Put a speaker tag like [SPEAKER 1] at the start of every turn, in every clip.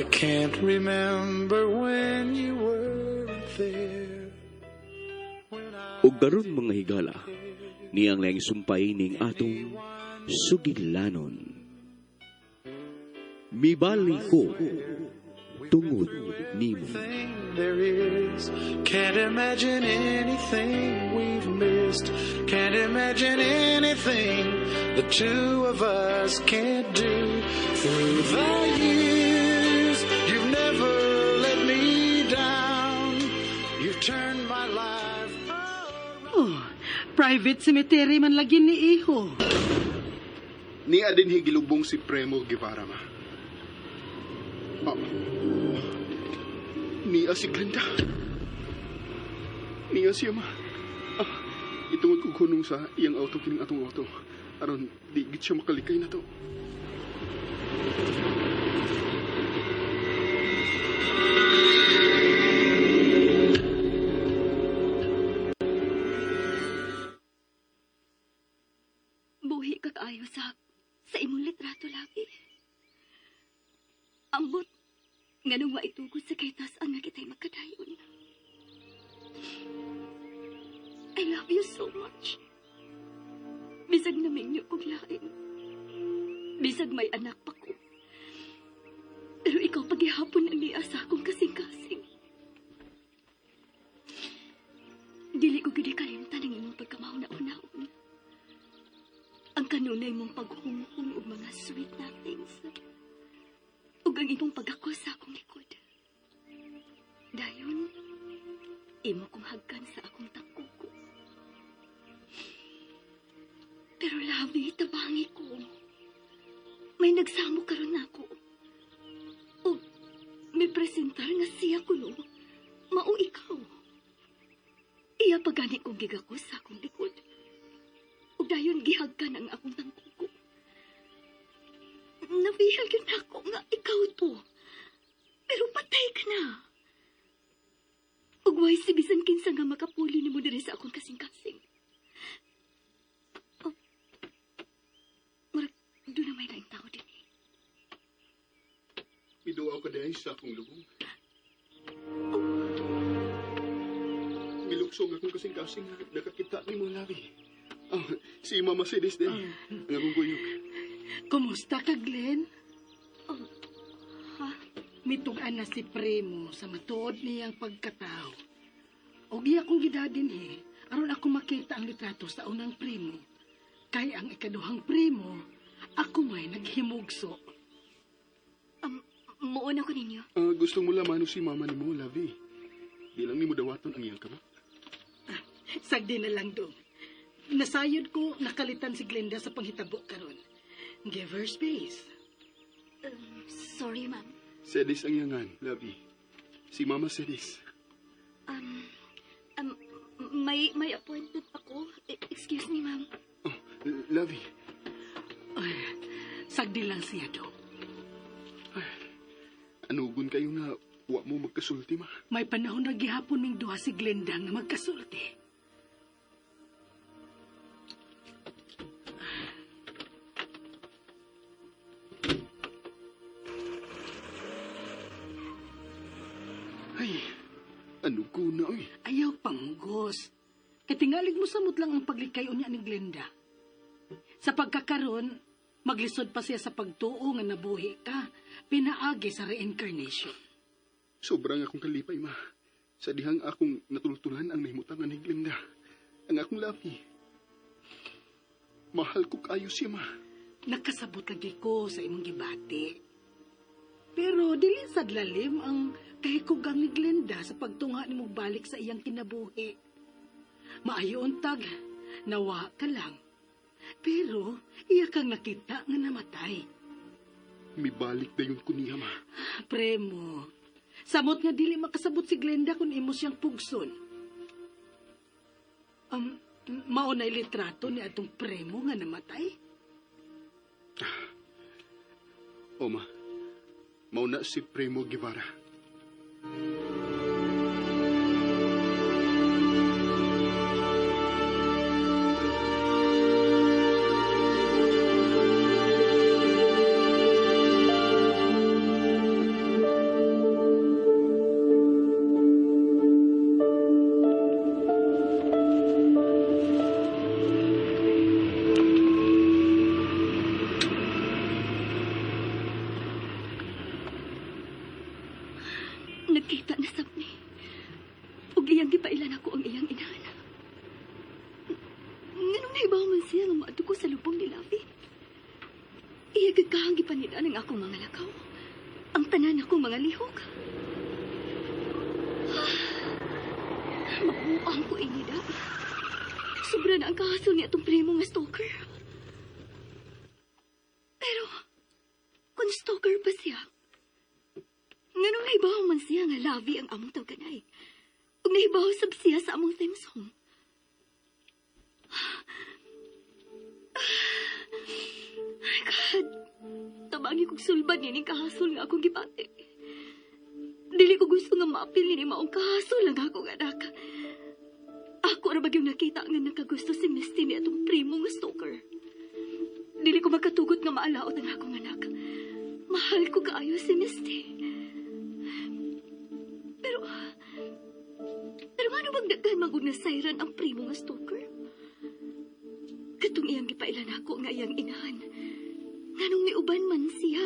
[SPEAKER 1] I can't remember when you weren't there. When I
[SPEAKER 2] Ug karon, mga higala, niyang laing sumpay ning atong sugilanon. Mibali ko tungod nimo.
[SPEAKER 1] Thing there is. Can't imagine anything we've missed. Can't imagine anything the two of us can't do. Through the years, you've never let me down. You've turned my life
[SPEAKER 3] Oh, private cemetery man lagi ni iho.
[SPEAKER 4] Niya din gilubong si Premo Guevara, ma. Oh. Niya si Glenda. Niya siya, ma. Ah, itungod ko hunong sa iyang auto kining atong auto. Aron, di gid siya makalikay na to.
[SPEAKER 5] Buhi ka kaayo sa imong litrato lagi. Ambot, nganong maitugod sa kay-tas-an nga kita'y magkadayon. I love you so much. Bisag namingyo kog lain. Bisag may anak pa ko. Pero ikaw paghihapon ang niya sa akong kasing-kasing. Dili ko gid kalimtan ang imong pagkamahuna-unaon. Ang kanunay mong paghunghong og mga sweet nothings. Ug ang imong pagako sa akong likod. Dayon, imo kong hagkan sa akong tangkuko. Pero labi, tabangi ko. May nagsamo karon nako. Ug may presentar nga siya kuno. Mao ikaw. Iya pagani kong gigako sa akong likod. Ug dayon gihagkan ang akong tangkuko. Nabihag yun ako nga ikaw to. Pero patay ka na. Ug way si bisan kinsa nga makapuli nimo diri sa akong kasing-kasing. Oh, murag doon na may laing tao din eh.
[SPEAKER 4] Miduaw ka dahil sa akong lubong. Miluksong akong kasing-kasing nga nakakita ni mo, Labi. Ah, si Mama Mercedes din. Ang akong kuyog.
[SPEAKER 3] Kumusta ka, Glenn?
[SPEAKER 5] Oh, ha?
[SPEAKER 3] Mitug-an na si Primo sa matuod niyang pagkatao. Og iya kong gidadin he, aron ako makita ang litrato sa unang primo. Kay ang ikaduhang primo, ako may naghimugso.
[SPEAKER 5] Muuna ko ninyo.
[SPEAKER 4] Ah, gusto mo lamano si Mama ni mo, Labi. Di lang ni mo dawaton ang iyang kamot.
[SPEAKER 3] Sagdi na lang dong. Nasayod ko nakalitan si Glenda sa panghitabo karon. Give her space.
[SPEAKER 5] Sorry, ma'am.
[SPEAKER 4] Sedis ang iyangan, Labi. Si Mama Sedis.
[SPEAKER 5] May appointment ako. Excuse me, ma'am.
[SPEAKER 4] Oh, Labi.
[SPEAKER 3] Ay, sagdi lang siya dong.
[SPEAKER 4] Anugon kayo nga wa mo magkasulti, ma.
[SPEAKER 3] May panahon na gihapon ming duha si Glenda nga magkasulti.
[SPEAKER 4] Ay, anugo na, oy.
[SPEAKER 3] Ayaw panggos. Katingalig mo samot lang ang paglikay unya ni Glenda. Sa pagkakaron, maglisod pa siya sa pagtuo nga nabuhi ka, pinaagi sa reincarnation.
[SPEAKER 4] Sobrang akong kalipay, ma. Sa dihang akong natultulan ang nahimutangan ni Glenda. Ang akong labi. Mahal ko kayo siya, ma.
[SPEAKER 3] Nakasabot lagi ko sa imong gibati. Pero dili sad lalim ang kahikugang ni Glenda sa pagtunga nimo balik sa iyang kinabuhi. Maayo untag, nawa ka lang. Pero iya kang nakita nga namatay.
[SPEAKER 4] Mibalik dayon ko niya, ma.
[SPEAKER 3] Premo, samot nga dili makasabot si Glenda kung imo siyang pugson. Mao na litrato ni atong premo nga namatay?
[SPEAKER 4] O, ma. Mao na si Premo Guevara.
[SPEAKER 5] Nagkita na sab ni. Ug iyang gipailan ako ang iyang inahan. Nganong naibaw man siya nga maadto ko sa lubong ni Lavi? Iya gagkahang gipanid-an ang akong mga lakaw. Ang tanan akong mga lihok. Mabuang ko inida. Sobra na ang kahasol ni atong primo nga stalker. Pero, kung stalker pa siya, nganong naibaw man siya nga Lavi ang among tawganay? Ug naibaw sab siya sa among theme song. Ay, God. Tabangi kong sulbad nining kahasol nga akong gibati. Dili ko gusto nga maapil ni maong kahasol ang akong anak. Ako ra bagyong nakita nga nakagusto si Misty ni atong primo nga stalker. Dili ko makatugot nga maalaot ang akong anak. Mahal ko kaayo si Misty. Pero ngano bang daghan magud nga sayran ang primo nga stalker? Katong iyang gipailan ako nga iyang inahan. Nganong miuban man siya?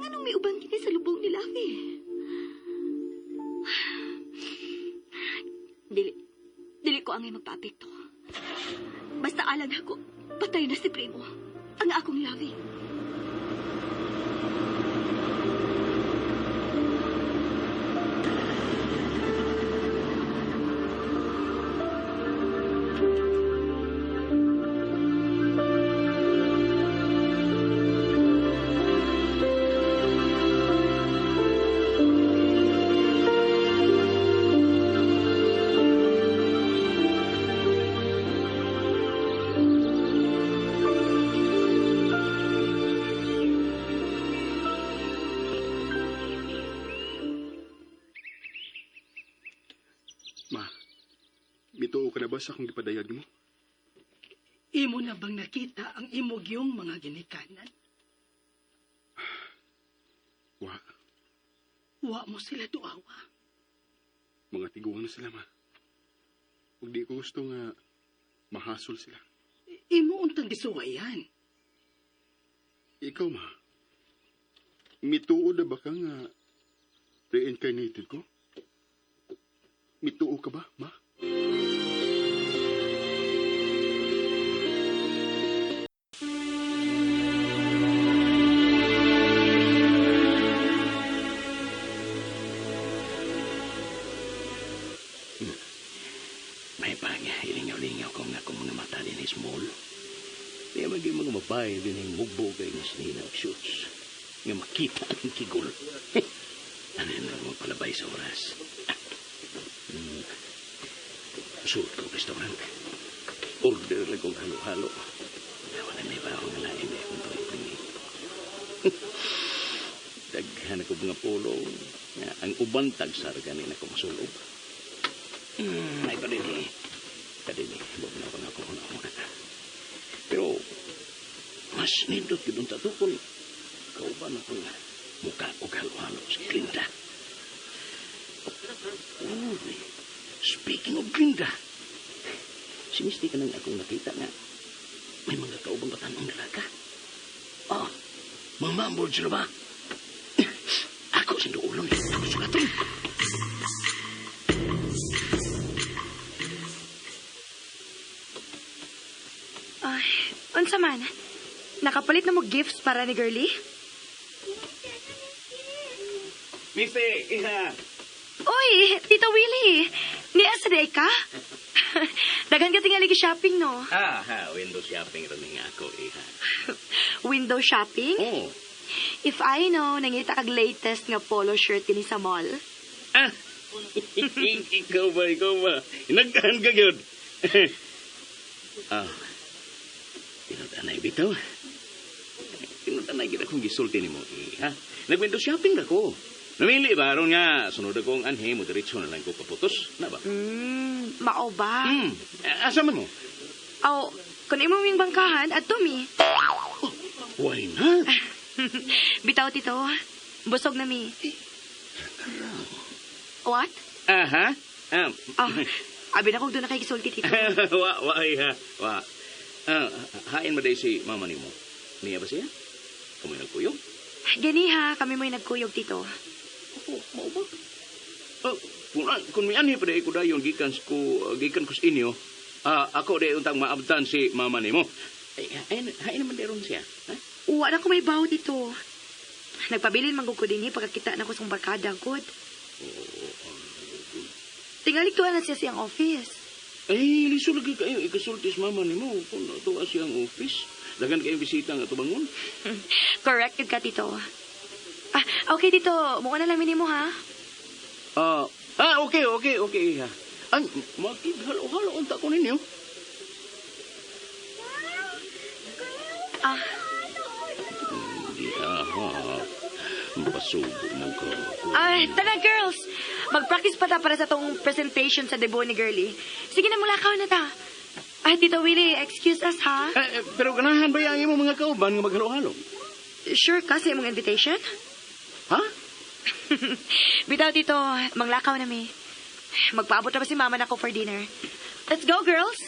[SPEAKER 5] Nganong miuban kini sa lubong ni Lavi? Dili ko angay magpaapekto. Basta alang ako, patay na si Primo. Ang akong Lavi.
[SPEAKER 4] Ma, mituo ka na ba sa akong gipadayag mo?
[SPEAKER 3] Imo na bang nakita ang imog yung mga ginikanan?
[SPEAKER 4] Wa.
[SPEAKER 3] Wa mo sila duawa.
[SPEAKER 4] Mga tiguang na sila, ma. Ug di ko gusto nga mahasol sila.
[SPEAKER 3] Imo untang gisuwayan.
[SPEAKER 4] Ikaw, ma. Mituo na ba ka nga reincarnated ko? Mituo ka ba, ma?
[SPEAKER 2] May pangya, ilingaw-lingaw ko nga akong mga mata din small. Di man gyud mga babae din yung mugbo kay nga sinina og shoots. Nga makita ang kigol. Ano na mo palabay sa oras. Suot ko restaurant. Order lang kong halo-halo. Wala may baho nga lain eh kung tuwing pingi. Daghan ako mga pulong. Ang uban tagsar gani na ko masulob. Ay, pa din eh. Kadini, huwag na ako na ako una. Pero, mas nindot yun ang tatukol. Kauban ako nga mukha o halo-halo sa Glinda. Uy, speaking of Glinda, si Misty ka nang akong nakita nga may mga kaubang batanong dalaga. Ah, mamambol sila ba? Ako sinduulon, ako sugaton.
[SPEAKER 6] Ay, unsa man? Nakapalit na mo gifts para ni Girlie?
[SPEAKER 2] Misty, iha!
[SPEAKER 6] Uy, Tito Willie! Niya sa day ka? Daghan ka tingali shopping, no?
[SPEAKER 2] Ah, ha, window shopping rin nga ako, iha.
[SPEAKER 6] Window shopping?
[SPEAKER 2] Oh.
[SPEAKER 6] If I know, nangita kag latest nga polo shirt dinhi sa mall.
[SPEAKER 2] Ah! Ikaw ba, ikaw ba? Nagkahan ka yun. Ah, tinutanay bitaw. Tinutanay kita kung gisulti ni mo, iha. Nag-window shopping na ko. Namili ba, aron nga, sunod akong anhe mo, diretso na lang ko paputos. Na ba?
[SPEAKER 6] Mao ba?
[SPEAKER 2] Asa man mo?
[SPEAKER 6] Aw, kung imo ming bangkahan, adto mi.
[SPEAKER 2] Oh, why not?
[SPEAKER 6] Bitaw, Tito. Busog na mi. What?
[SPEAKER 2] Aha.
[SPEAKER 6] Oh, abi na kong doon na kay gisulti, Tito.
[SPEAKER 2] Wa, wa, iha. Wa. Hain mo day si mama ni mo. Niya ba siya? Kamoy nagkuyog?
[SPEAKER 6] Gani ha, kami mo'y nagkuyog, Tito.
[SPEAKER 2] Oh, mao ba? Oh, kung mianhi pa ko dayon gikan ko sa inyo, ako di untang maabtan si mama nimo. Ay, ay naman deron siya. Ha?
[SPEAKER 6] Uwa na ko may bawo dito. Nagpabilin man gud ko dinhi pagkakita na ko sa barkada gud. Tingali tuwa na siya siyang office.
[SPEAKER 2] Ay, liso lagi kayo ikasulti sa mama nimo kung tuwa siyang office. Dagan kayong bisita nga tubangon.
[SPEAKER 6] Correct ka, Tito. Ah, okay, Tito. Mukha na lang minimo, ha?
[SPEAKER 2] Okay, okay, okay. Ay, makighalo-halo unta ko ninyo.
[SPEAKER 6] Ah.
[SPEAKER 2] Di aha. Pasugo mo ka.
[SPEAKER 6] Ay, tara, girls. Mag-practice pa ta para sa tong presentation sa debut ni Girlie. Sige na, mulakaw na ta. Ay, Tito Willie, excuse us, ha?
[SPEAKER 2] Pero ganahan ba yung imong mga kauban nga maghalo-halo?
[SPEAKER 6] Sure ka sa imong invitation?
[SPEAKER 2] Ha?
[SPEAKER 6] Bitaw, Tito, manglakaw na mi. Magpaabot na ba si Mama na ko for dinner? Let's go, girls!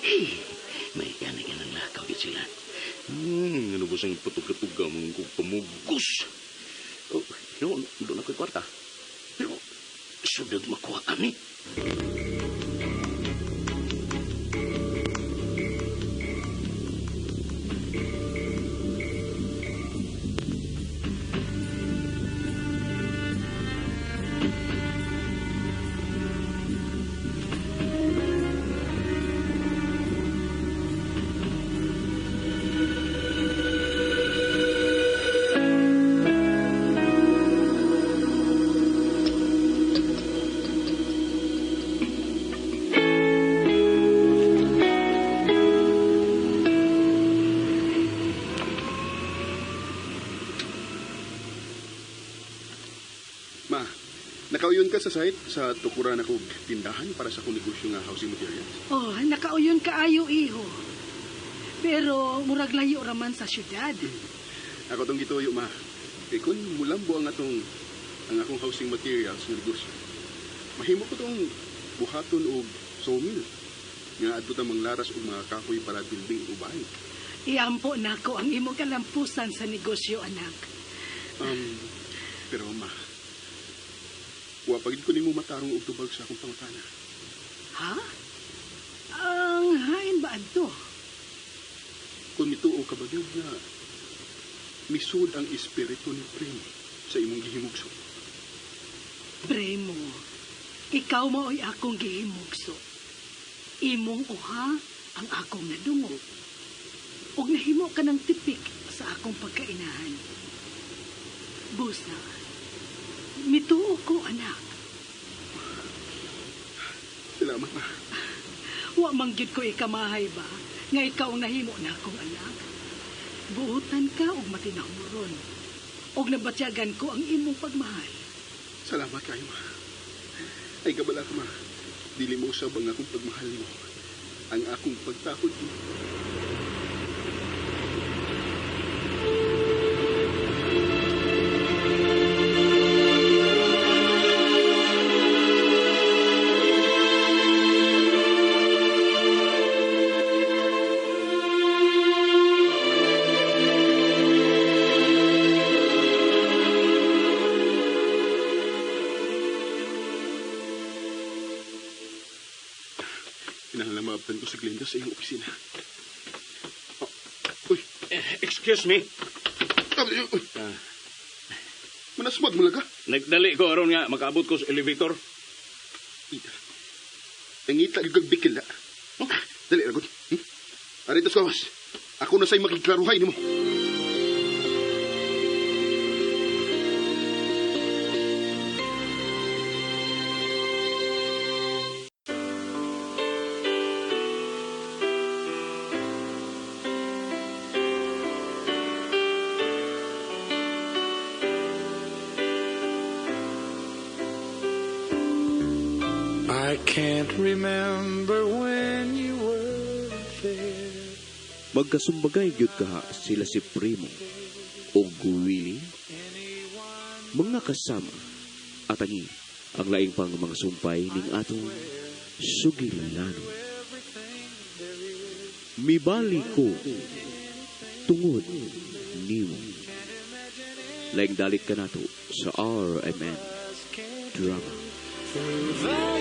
[SPEAKER 2] Hey, may ganang lakaw yun sila. Ano ba siyang patug-tuga mong pamugos? Oh, no, doon ako'y kwarta. Pero, sunod makuha kami.
[SPEAKER 4] Ma, nakauyon ka sa site sa tukuran ako tindahan para sa akong negosyo nga housing materials.
[SPEAKER 3] Oh, nakauyon kaayo, iho. Pero murag layo raman sa syudad.
[SPEAKER 4] Ako tong gituyo, ma. Kay kun mulambo ang atong ang akong housing materials nga negosyo. Mahimo ko tong buhaton og sawmill nga adto ta manglaras og mga kahoy para building o bahay.
[SPEAKER 3] Iampo nako ang imong kalampusan sa negosyo, anak.
[SPEAKER 4] Pero ma, wa pagid ko nimo matarong og tubag sa akong pangutana.
[SPEAKER 3] Ha? Ang hain ba adto?
[SPEAKER 4] Kung mituo ka ba gyud nga misud ang espiritu ni Primo sa imong gihimugso?
[SPEAKER 3] Primo, ikaw mao'y akong gihimugso. Imong uha ang akong nadungog. Ug nahimo ka ng tipik sa akong pagkainahan. Busa, mituo ko, anak.
[SPEAKER 4] Salamat, ma.
[SPEAKER 3] Wa man gyud ko ikamahay ba nga ikaw ang nahimo na akong anak. Buotan ka og matinahuron. Og nabatyagan ko ang imong pagmahal.
[SPEAKER 4] Salamat kayo, ma. Ay, kabala ka, ma. Dili mo usab ang akong pagmahal nimo. Ang akong pagtakod nimo. Kinahanglan maabtan ko si Glenda sa iyong opisina. Oh, uy.
[SPEAKER 2] Excuse me.
[SPEAKER 4] Uy. Manasmag mo lang ka?
[SPEAKER 2] Nagdali ko aron nga makaabot ko sa elevator.
[SPEAKER 4] Ita. Nangita yung gagbikil na. Oh, dali, Ragon. Arito sa kawas. Ako na sa'yo makiklaruhay nimo.
[SPEAKER 1] I can't remember when you were there.
[SPEAKER 7] Magkasumbagay gyud kaha sila si Primo o Willie. Mga kasama at angi ang laing pang mga sumpay ning atong sugilano. Mibali ko tungod nimo. Laing dalit ka nato sa RMN Drama.
[SPEAKER 1] Through the